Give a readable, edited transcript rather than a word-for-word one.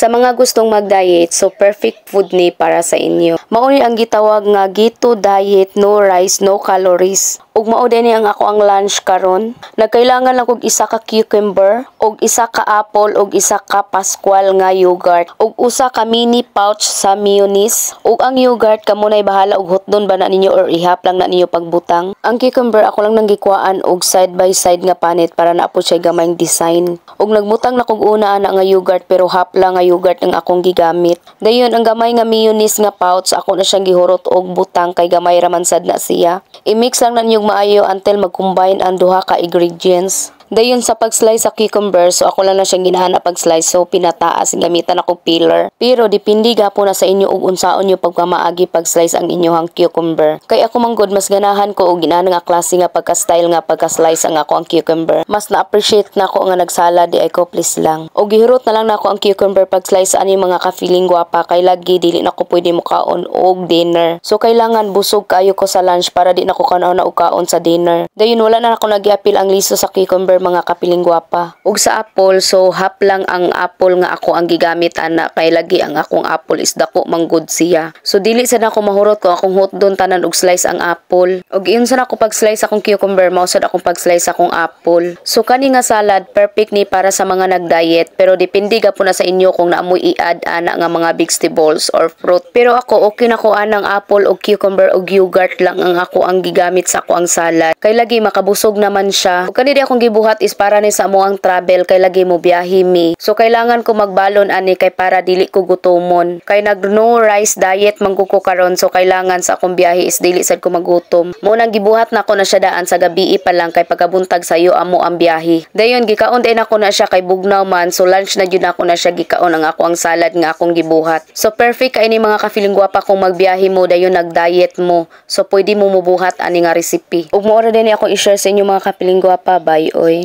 Sa mga gustong mag-diet, so perfect food ni para sa inyo. Mao ni ang gitawag nga Keto diet, no rice, no calories. Ug mao din ni ang ako ang lunch karon. Nagkailangan lang kog isa ka cucumber, ug isa ka apple, ug isa ka Pascual nga yogurt, ug usa ka mini pouch sa mayonnaise. Ug ang yogurt, kamo nay bahala og hotdon ba na ninyo or ihap lang na ninyo pagbutang. Ang cucumber, ako lang nang gikuhaan og side by side nga panit para naa po siya gamayng design. Ug nagbutang na kog una ana nga yogurt, pero half lang nga yogurt ang akong gigamit. Dayon ang gamay nga mayonnaise nga pouch, ako na siyang gihurot og butang kay gamay ra man sad na siya. I-mix lang na ninyo maayo until mag-combine ang duha ka ingredients. Dayon sa pag-slice sa cucumber, so ako lang na siyang ginahana pag-slice, so pinataas, gamitan ako peeler. Pero depende gapon na sa inyo ug unsaon nyo pagpamaagi pag-slice ang inyong cucumber. Kay ako man gud, mas ganahan ko og ginana nga klase nga pagka-style nga pagka-slice ang ako ang cucumber. Mas na-appreciate na ako nga nagsalad di ay ko, please lang. Og gihurot na lang nako ang cucumber pag-slice ani, mga ka-feeling gwapa, kay lagi dili na ko pwede mokaon og dinner. So kailangan busog kayo ko sa lunch para di na ko kaon na og kaon sa dinner. Dayon wala na ako nagiapil ang liso sa cucumber, mga kapiling gwapa. Ug sa apple, so half lang ang apple nga ako ang gigamit ana kay lagi ang akong apple is dako man gud siya. So dili sad ako mahurot kung akong hotdon tanan og slice ang apple. Ug iyon sa ako pag-slice akong cucumber, mao sad akong pag-slice akong apple. So kani nga salad, perfect ni para sa mga nag-diet, pero depende gapon na sa inyo kung naamoy i-add ana nga mga vegetables or fruit. Pero ako, okay na ko anang apple og cucumber og yogurt lang ang ako ang gigamit sa ako ang salad. Kay lagi makabusog naman siya. Ug kani di akong gibuhat is para ni sa among travel kay lagi mo biyahe mi. So kailangan ko magbalon ani kay para dili ko gutomon. Kay nag no rice diet man ko karon, so kailangan sa akong biyahe is dili sad ko magutom. Mo nang gibuhat na ko na siya daan sa gabi pa lang kay pagkabuntag sayo amo ang biyahe. Dayon gikaon din ako na siya kay bugnaw man, so lunch na jud ako na siya gikaon ang ako ang salad nga akong gibuhat. So perfect kay ni, mga ka-feeling gwapa, kung magbiyahe mo dayon nag-diet mo. So pwede mo mubuhat ani nga recipe. Ug mo din ako i-share sa inyo, mga ka-feeling gwapa. Bye oy.